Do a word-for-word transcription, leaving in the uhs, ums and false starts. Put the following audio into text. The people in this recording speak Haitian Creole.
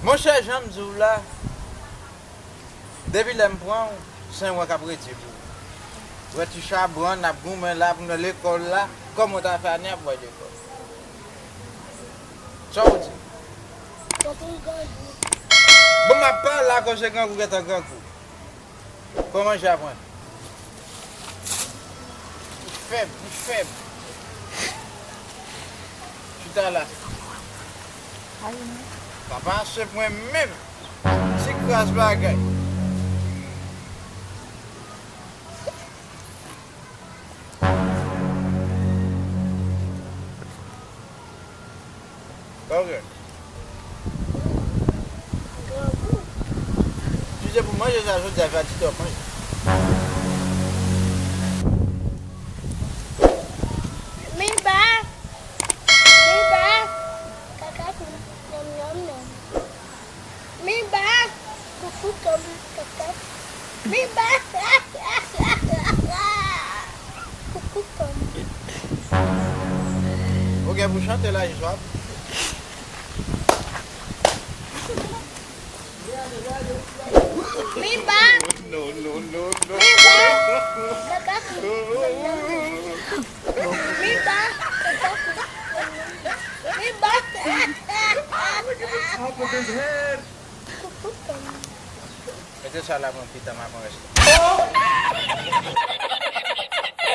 Monchè, jan m di w la, depi lè m pran w, se mwen k ap redi pou ou. Wè ti chabran, n ap goumen la pou nan lekòl la, kòman w ta fè ane ap wè lekòl? Sa w di? Bon, m ap pale akoz se grangou gentan grangou. Pran manje a pran. Li fèb, li fèb. Chita la. Sa pa ase pou mwen menm. Ti kras bagay. Ok. Si se pou manje sa jodi a, fè ti tòp manje. Miba! Miba! Kaka kou. Nyam, nyam, nyam. Miba! Koukou kòm kaka. Miba! Koukou kòm. Ou gen pou chante la, Jiswa? Miba! No, no, no, no. Miba! Kaka kou. Miba! Kaka kou. Miba! Mete sa la, mwen pita, m ap anrejistre.